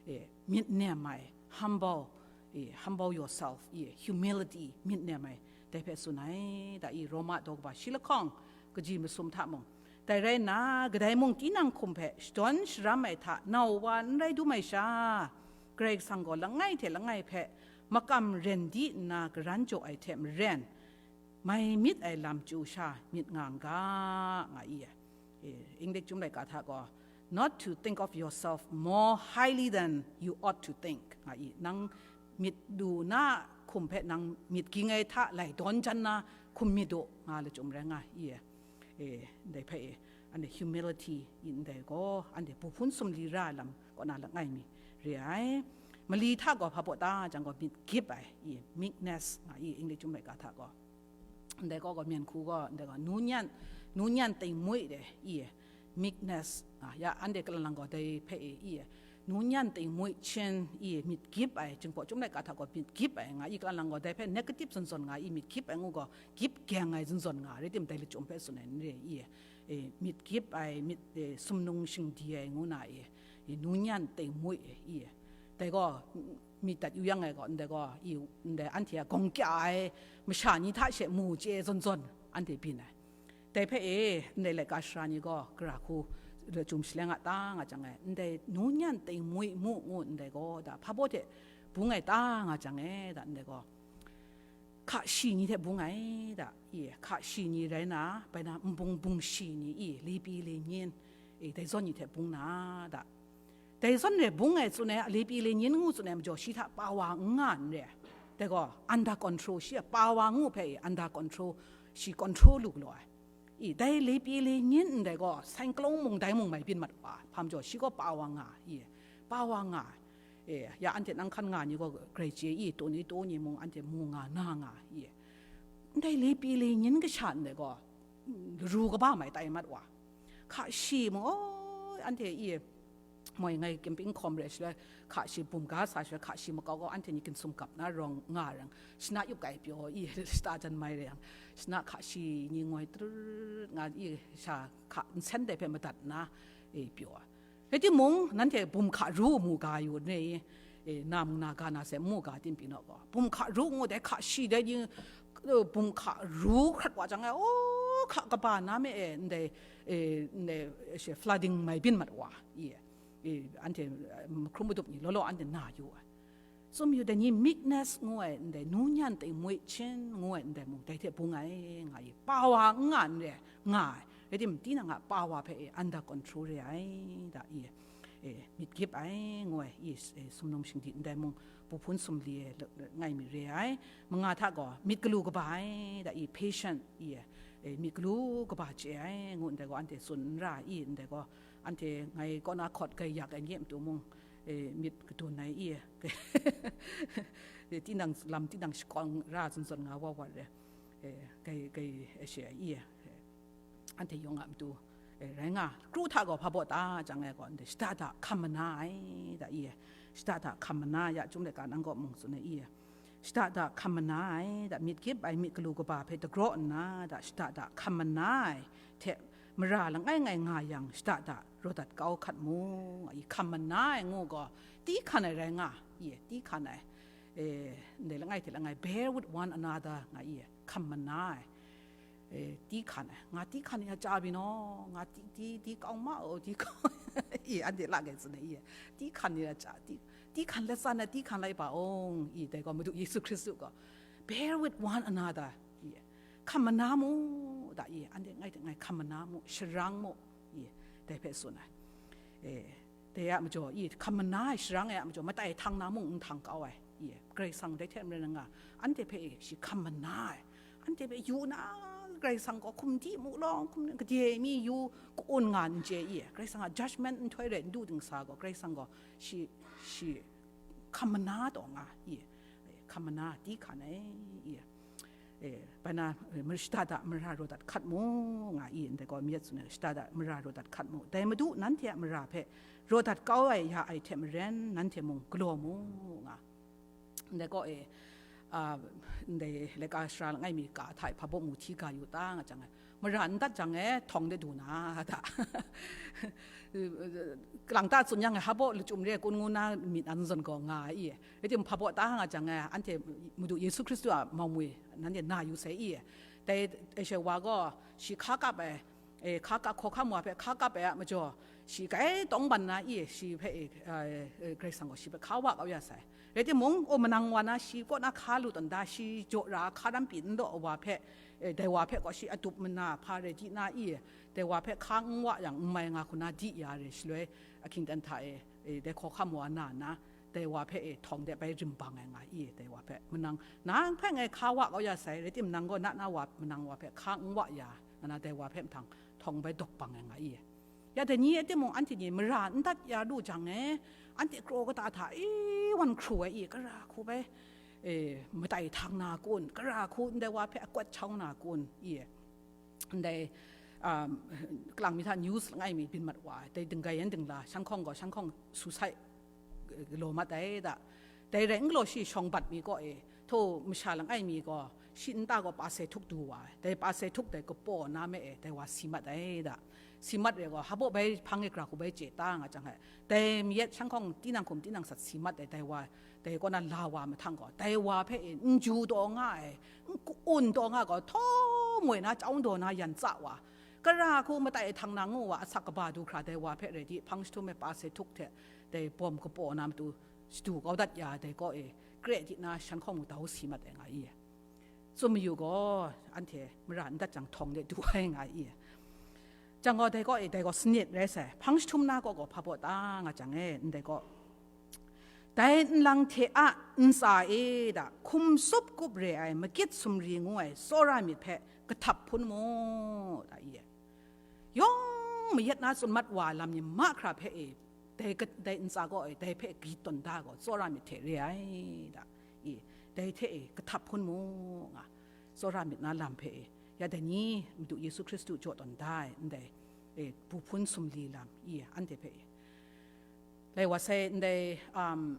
e, myit nem ai, humble, e, humble yourself, e, humility, myit nem ai, dai hpe tsun ai, da i, Roma daw kaba shi lahkawng, kaji masum hta mung, dai rai nna, kadai mung tinang hkum hpe shadawn sharam ai hta nau wa n rai dum ai sha, Karai Kasang gaw langai hte langai hpe makam ren di nna garan jaw ai hte maren, mai myit ai lam chyu sha myit nga n ga, nga i ai. E, English chyum laika hta gaw, "Not to think of yourself more highly than you ought to think," nga i. Nang myit lu na hkum hpe nang myit ging ai hta lai dawn jan na hkum myit u, nga lachyum rai nga i ai. E, ndai hpe e, anhte humility i ndai gaw, anhte bu hpun sumli ra ai lam kaw na langai mi re ai. Mali hta gaw hpa baw ta jang gaw, myit gyip ai, i, meekness nga i, English chyum laika hta gaw. Ndai gaw, gaw myen hku gaw, ndai gaw, nu nyan, nu nyan ting mui de, i, meekness, a, ya, anhte kalang lang gaw dai hpe e, i, nu nyan ting mui hchin, i, myit gyip ai, Jinghpaw chyum laika hta gaw myit gyip ai, nga i, kalang lang gaw dai hpe negative zawn zawn nga i, myit gyip ai ngu gaw, gyip gyeng ai zawn zawn nga, rai tim dai lachyum hpe tsun ai n re, i, e, myit gyip ai, myit, e, sumnung shingdi ai ngu na, i, i, nu nyan ting mui, i, dai gaw, myit dat yu yang ai gaw, ndai gaw, i, ndai anhte a gawng kya ai masha ni hta she mu chye zawn zawn anhte byin ai. Dai hpe e, ndai laika sara ni gaw gara hku lachyum shaleng a ta nga jang e, ndai nu nyan ting mui mu ngu ndai gaw, da hpa baw hte bung ai ta nga jang e, da ndai gaw, hka shi ni hte bung ai, da, i, hka shi ni rai na, bai na nbung bung shi ni, i, lipi linyin, i, dai zawn ni hte bung na, da. Dai zawn re bung ai tsun ai, lipi linyin ngu tsun ai majaw, shi hta power n nga n re ai. Dai gaw, under control, shi a power ngu hpe, i, under control, shi control lu galaw ai. I, dai lipi linyin ndai gaw, cyclone mung dai mung mai byin mat wa, hpa majaw, shi gaw power nga, i, power nga, e, ya anhte nang hkan nga ni gaw, grai chye i, taw ni taw ni mung anhte mu nga, na nga, i, ndai lipi linyin kasha ndai gaw, mm, ru kaba mai tai mat wa, hka shi mung, o, anhte i, moi ngai camping hkawm re shaloi, hka shi bum ga sa shaloi, hka shi makau kau anhte ni ginsum gap na rawng nga rang, shana yup kai pyaw i, shata jan mai re yang, shana hka shi ni ngoi trut nga i, sha hka nsen dai hpe madat nna, e, pyaw ai. Rai timung, nanhte bum hka ru mu ga yu n re i, e, na mung na ga na se mu ga tim pyi naw gaw, bum hka ru ngu dai hka shi dai ni, e, bum hka ru hkrat wa jang e, o, hka kaba na me e, ndai, e, ndai, she, flooding mai byin mat wa, i, e, anhte, e, hkrum madup ni law law anhte na yu ai. Tsun yu dai ni meekness ngu ai ndai, nu nyan ting mui hchin ngu ai ndai mung, dai hte bung ai, nga i, power n nga n re, nga ai. Rai tim, tinang a power hpe e under control re ai, da i, e, myit gyip ai, ngu ai, i, e, sumnung shingdi ndai mung, bu hpun sumli e, le-, le-, ngai mi re ai. Manga hta gaw, myit galu kaba ai, da i, patient, i, e, E, myit galu kaba chye ai, ngu ndai gaw, anhte tsun n ra i, ndai gaw, anhte ngai kaw na hkawt gaiyak ai nye matu mung, e, myit kadun ai i, e, tinang lam, tinang shakawn ra zawn zawn nga wa wa re, e, gai, gai, e, she ai i, e, anhte yawng a matu, e, rai nga, kru hta gaw hpa baw ta jang ai gaw, ndai shada da hkam mana ai da i, shada da hkam mana ya, Chyum laika nang kaw mung tsun ai i, shada da hkam mana ai da, myit gyip ai myit galu kaba hpe dagraw nna da, shada da hkam mana ai hte mara langai ngai nga yang, shada da raw dat kau hkat mu, nga i, hkam mana ai ngu gaw, ti hkan ai rai nga, i, ti hkan ai, e, ndai langai hte langai, bear with one another, nga i, hkam mana ai, e, ti hkan ai, nga ti hkan ya chya byin naw, nga ti, ti, ti kau ma o, ti kau, i, anhte la gai tsun ai, i, ti hkan ya chya, ti, ti hkan let san ai, ti hkan lai ba ong, i, dai gaw Madu Yesu Hkristu gaw, bear with one another, i, hkam mana mu, da, i, anhte ngai hte ngai hkam mana mu, sharang mu, i, dai hpe tsun ai. E, dai a majaw, i, hkam mana ai sharang ai a majaw, matai htang na mung n htang kau ai, i, Karai Kasang dai hte maren nga, anhte hpe, e, shi hkam mana ai, anhte hpe yu na, Karai Kasang gaw hkum di mu lawng, hkum gade mi yu ka-un nga n chye, i, Karai Kasang a judgment nhtoi rai n du dingsa gaw, Karai Kasang gaw shi, shi hkam mana taw nga, i, hkam mana ti hkan ai, i, e, bai na, e, mar-, shada da mara raw dat hkat mu, nga i, ndai gaw myit tsun ai, shada da mara raw dat hkat mu, dai Madu nanhte a mara hpe raw dat kau ai ya ai hte maren, nanhte mung galaw mu, nga. Ndai gaw, e, a, ndai laika sara langai mi ka hta e hpa baw mu hti ga yu ta, nga jang e, mara n dat jang e, htawng de du na da. Kalang ta tsun yang e, hpa baw lachyum re kun ngu na myit na zawn gaw nga ai i, rai timung, hpa baw ta nga jang e, anhte Madu Yesu Hkristu a mawng mwi nanhte na yu sai i, dai, e, she wa gaw shi hka kap ai, e, hka kap, hkawhkam wa hpe hka kap ai a majaw, shi grai tawng ban na i, shi hpe, e, e, Karai Kasang gaw shi hpe hka wa kau ya sai. Rai timung, o, manang wa na shi kaw na hka lu tawn da, shi jaw ra hka ram pyi n daw wa hpe, e, dai wa hpe gaw shi adup mana hpa rai di na i, dai wa hpe hka n wa yang n mai nga hku na di ya re, shaloi ahkying dan hta e, e, dai hkawhkam wa na na, dai wa hpe, e, htawng de bai rim bang ai nga i, dai wa hpe, manang, nang hpe ngai hka wa kau ya sai, rai timung, nang gaw na na wa, manang wa hpe hka n wa ya, nga na, dai wa hpe mahtang htawng bai dawk bang ai nga i. Ya dai ni e timung, anhte ni mara n dat ya lu jang e, anhte kraw kata hta e wan hkru ai i, kara hku bai, e, matai htang na kun, kara hku ndai wa hpe akwat chau na kun, i, ndai, um, kalang mi hta news langai mi byin mat wa ai, dai dinggai yan dingla, shan hkawng gaw, shan hkawng suicide, e, galaw mat ai da. Dai rai n galaw shi shawng bat mi kaw e, htaw masha langai mi gaw, shi nta gaw pa se htuk du wa ai, dai pa se htuk dai kapaw na me e, dai wa si mat ai da. Si mat re gaw, hpa baw bai hpang e gara hku bai chye ta nga jang e, dai mayat shan hkawng tinang hkum tinang sat si mat ai, dai wa, dai kaw na la wa mahtang gaw, dai wa hpe e n ju taw nga ai, n ka-un taw nga gaw, htawm woi na chyawm daw na yan tsa wa, kara hku matai htang na ngu wa, asak kaba du hkra dai wa hpe rai di, hpang jahtum e pa se htuk hte dai bawm kapaw na matu shadu kau dat ya, dai kaw e kre di na shan hkawng mudau si mat ai nga i. Tsun mayu gaw, anhte mara n dat jang htawng de du ai nga i. Jang gaw, dai kaw e, dai gaw sanit rai sai, hpang jahtum na kaw gaw hpa baw ta nga jang e, ndai kaw, dai nlang hte a ntsa e da, hkum sup kup re ai, magit sumri ngu ai tsawra myit hpe kahtap hpun mu, da i. Yawng mayat na tsun mat wa lam ni mahkra hpe e, dai gat-, dai ntsa gaw e, dai hpe grit tawn da gaw, tsawra myit hte re ai da, i, dai hte e, kahtap hpun mu, nga, tsawra myit na lam hpe e, ya dai ni Madu Yesu Hkristu jaw tawn da ai, ndai, e, bu hpun sumli lam, i, anhte hpe e, lai wa sai, ndai, um,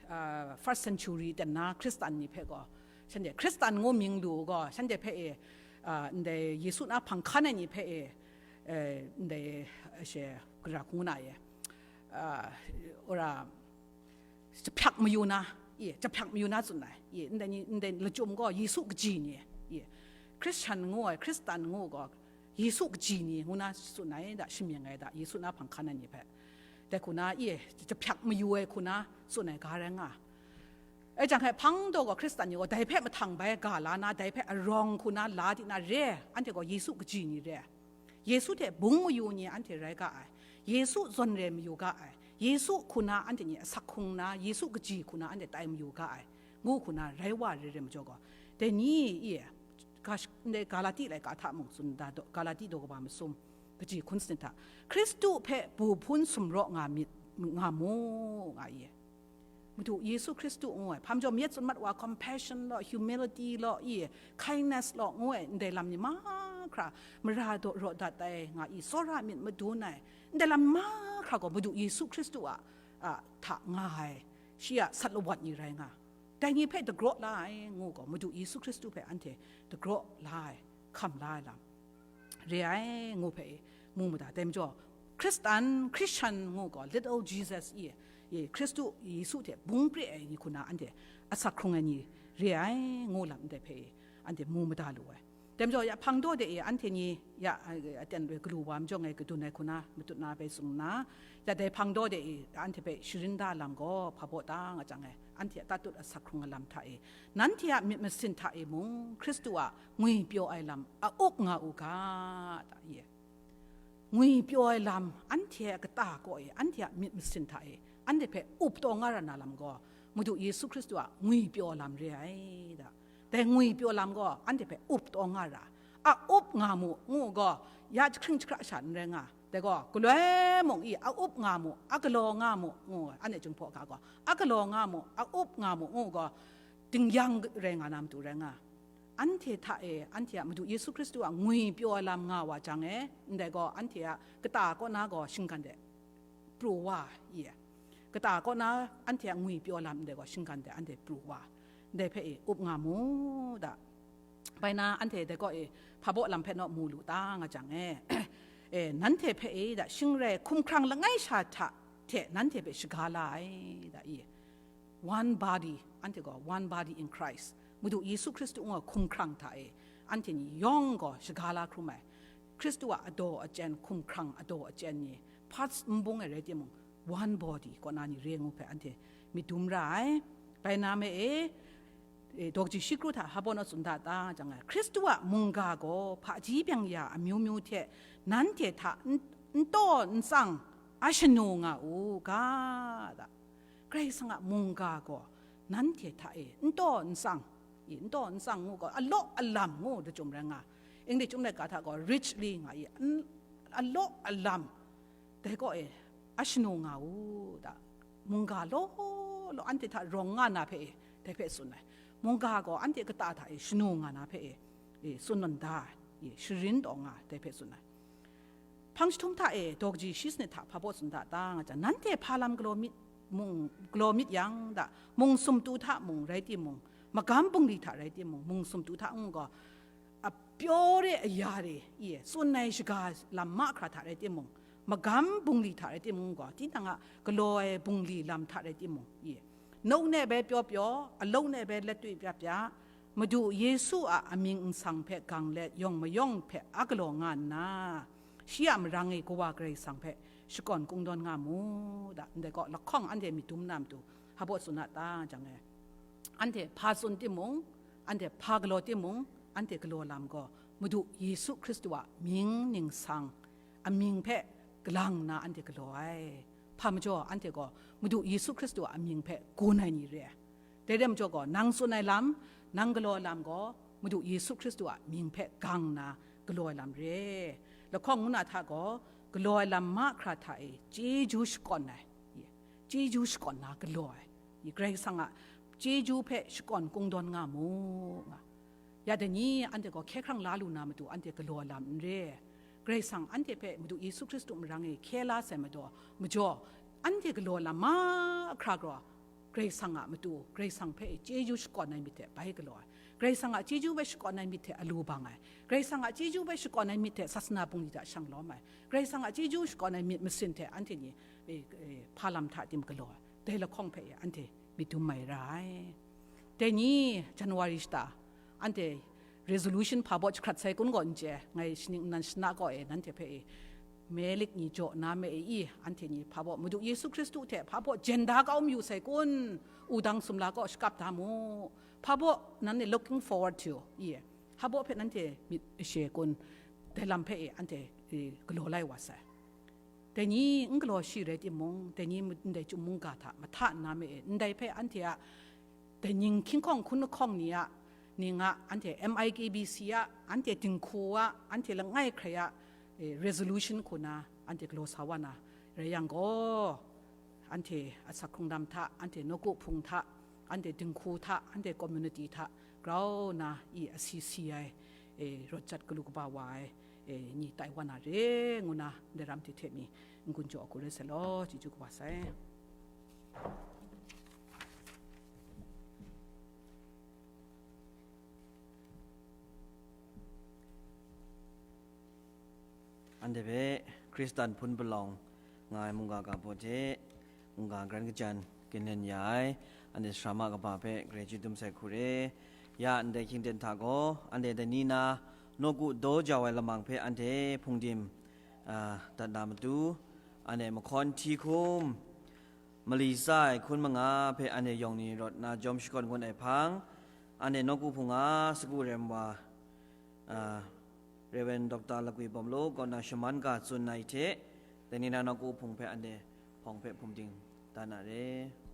uh, first century ten na Hkristan ni hpe gaw, shanhte Hkristan ngu mying lu gaw, shanhte hpe e, uh, ndai Yesu na hpang hkan ai ni hpe e, eh, ndai, eh, she, gara hku ngu na ye, uh, ora, jahpyak mayu na, ye, jahpyak mayu na tsun ai, ye, ndai ni, ndai lachyum gaw Yesu kaji ni, ye, Christian ngu ai, Hkristan ngu gaw, Yesu kaji ni ngu na tsun ai da, shamying ai da, Yesu na hpang hkan ai ni hpe. Dai hku na, i, jahpyak mayu ai hku na tsun ai ga rai nga. E jang hpe hpang taw gaw Hkristan ni gaw dai hpe mahtang bai ga la na, dai hpe arawng hku na la di na re, anhte gaw Yesu kaji ni re. Yesu hte bung mayu ni anhte rai ga ai. Yesu zawn re mayu ga ai. Yesu hku na anhte ni asak hkung na, Yesu kaji hku na anhte tai mayu ga ai. Ngu hku na rai wa re re majaw gaw, dai ni, i, Ga sh-, ndai Galati laika hta mung tsun da, Galati daw kaba masum, kaji hkun sanit hta, Hkristu hpe bu hpun sumraw nga myit, nga mu, nga i. Madu Yesu Hkristu ngu ai, hpa majaw myit tsun mat wa, compassion law, humility law, i, kindness law ngu ai, ndai lam ni mahkra mara daw raw dat ai, nga i, tsawra myit madun ai, ndai lam mahkra gaw Madu Yesu Hkristu a, a, hta nga ai, shi a sat lawat ni rai nga, dai ni hpe dagraw la ai ngu gaw, Madu Yesu Hkristu hpe anhte dagraw la ai, hkam la ai lam re ai ngu hpe e, mu mu da. Dai majaw, Hkristan, Christian ngu gaw, little Jesus i, i, Hkristu Yesu hte bung pre ai ni hku na anhte asak hkrung ai ni re ai ngu lam ndai hpe e, anhte mu mada lu ai. Dai majaw, ya hpang daw de e, anhte ni ya, a, aten re galu wa majawng e kadun ai hku na, matut na bai tsun nna, ya dai hpang daw de e, anhte hpe sharin da lam gaw hpa baw ta nga jang e, anhte a tatut asak hkrung ai lam hta e, nanhte a myit masin hta e mung, Hkristu a ngwipyaw ai lam a up nga u ga, ta i. Ngwipyaw ai lam, anhte a kata kaw e, anhte a myit masin hta e, anhte hpe up taw nga ra na lam gaw, Madu Yesu Hkristu a ngwipyaw lam re ai da. Dai ngwipyaw lam gaw, anhte hpe up taw nga ra, a up nga mu, ngu gaw, ya jahkring jahkra sha n rai nga. Dai gaw, galoi mung i, a up nga mu, a galaw nga mu, ngu, anhte Jinghpaw ga gaw, a galaw nga mu, a up nga mu, ngu gaw, dingyang rai nga na matu rai nga. Anhte hta e, anhte a Madu Yesu Hkristu a ngwipyaw ai lam nga wa jang e, ndai gaw, anhte a kata kaw na gaw shinggan de pru wa i, kata kaw na anhte a ngwipyaw lam ndai gaw shinggan de anhte pru wa, ndai hpe e up nga mu da. Bai na anhte dai kaw e hpa baw lam hpe naw mu lu ta nga jang e, e, nanhte hpe e da shing rai hkumhkrang langai sha hta hte nanhte hpe shaga la ai da i. One body, anhte gaw one body in Christ. Madu Yesu Hkristu ngu ai hkumhkrang hta e, anhte ni yawng gaw shaga la hkrum ai. Hkristu a adaw achyen, hkumhkrang adaw achyen ni, parts n bung ai rai timung, one body kaw na ni re ngu hpe anhte myit dum ra ai. Bai na me e, e, daw kaji shi kru hta hpa baw naw tsun da ta jang ai, Hkristu a mungga gaw hpaji byeng ya amyu myu hte nanhte hta n, n taw n tsang a shanu nga u ga, da. Karai Kasang a mungga gaw nanhte hta e n taw n tsang, i, n taw n tsang ngu gaw, a law a lam ngu da chyum rai nga, English chyum laika hta gaw richly nga i, n, a law a lam, dai kaw e a shanu nga u da. Mungga law law anhte hta rawng nga na hpe e, dai hpe tsun ai. Mungga gaw anhte kata hta e shanu nga na hpe e, e, tsun nawn da, e, sharin taw nga, dai hpe tsun ai. Hpang jahtum hta e daw kaji shi sanit hta hpa baw tsun da ta nga jang, nanhte hpa lam galaw myit mung, galaw myit yang da, mung sumtu hta mung rai timung, magam bungli hta rai timung, mung sumtu hta ngu gaw, a pyaw re aya re, i, tsun ai shaga lam mahkra hta rai timung, magam bungli hta rai timung gaw, tinang a galaw ai bungli lam hta rai timung, i, nau ne bai pyaw pyaw, alau ne bai let tui pya pya, Madu Yesu a amying nsang hpe gang let yawng mayawng hpe a galaw nga nna, shi a marang e Kawa Karai Kasang hpe shakawn kungdawn nga mu da, ndai kaw lahkawng anhte myit dum na matu hpa baw tsun a ta jang e, anhte hpa tsun timung, anhte hpa galaw timung, anhte galaw lam gaw Madu Yesu Hkristu a mying ningsang, amying hpe galang nna anhte galaw ai. Hpa majaw, anhte gaw Madu Yesu Hkristu a amying hpe gun ai ni re ai. Dai rai majaw gaw, nang tsun ai lam, nang galaw ai lam gaw, Madu Yesu Hkristu a mying hpe gang nna galaw ai lam re. Lahkawng ngu na hta gaw, galaw ai lam mahkra hta e chyeju shakawn ai, chyeju shakawn na galaw ai, Karai Kasang a chyeju hpe shakawn kungdawn nga mu, nga. Ya dai ni anhte gaw hkye hkrang la lu na matu anhte galaw ai lam n re. Karai Kasang anhte hpe Madu Yesu Hkristu marang e hkye la sai majaw, majaw, anhte galaw ai lam mahkra gaw, Karai Kasang a matu, Karai Kasang hpe chyeju shakawn ai myit hte bai galaw ai. Karai Kasang a chyeju hpe shakawn ai myit hte alu bang ai. Karai Kasang a chyeju hpe shakawn ai myit hte sasana bungli hta shang lawm ai. Karai Kasang a chyeju shakawn ai myit masin hte anhte ni, e, e, hpa lam hta tim galaw ai. Dai lahkawng hpe e anhte myit dum mai ra ai. Dai ni January shata, anhte resolution hpa baw jahkrat sai kun gaw n chye, ngai shaning nnan shana gaw e nanhte hpe e, Melik ni jaw na me e i, anhte ni hpa baw Madu Yesu Hkristu hte hpa baw jen da kau mayu sai kun, wudang sumla kaw shakap da mu, hpa baw nanhte looking forward to i, hpa baw hpe nanhte myit ashe kun, dai lam hpe e anhte, e, galaw lai wa sai. Dai ni n galaw shi rai timung, dai ni ndai chyum mungga hta mahta nna me e, ndai hpe anhte a dai ning hkying hkawng hkun lahkawng ni a ning a, anhte M I K B C a, anhte dinghku a, anhte langai hkrai a, eh, resolution hku na anhte galaw sa wa na rai yang gaw, anhte asak hkrung dam hta, anhte nawku hpung hta, anhte dinghku hta, anhte community hta grau na i asi si ai, eh, rawt jat galu kaba wa ai, eh, ni tai wa na re ngu na, ndai ram hte hte mi n-gun jaw hku rai sai law, chyeju kaba sai. Anhte hpe Hkristan hpun palawng nga ai mungga ga baw hte, mungga garan kajan ginlen ya ai, anhte sara ma kaba hpe grai chyeju dum sai hku re. Ya ndai hkying ten hta gaw, anhte dai ni na nawku daw jau ai lamang hpe anhte hpungdim, a, dat na matu, anhte mahkawn hti hkum, mali tsa ai hkun manga hpe anhte yawng ni rawt na jawm shakawn ngun ai hpang, anhte nawku hpung a sagu rem wa, a, Rev. Doctor Lakwi Bawmlu kaw na shaman ga tsun ai hte, dai ni na nawku hpung hpe anhte hpawng hpe hpungdim da na re.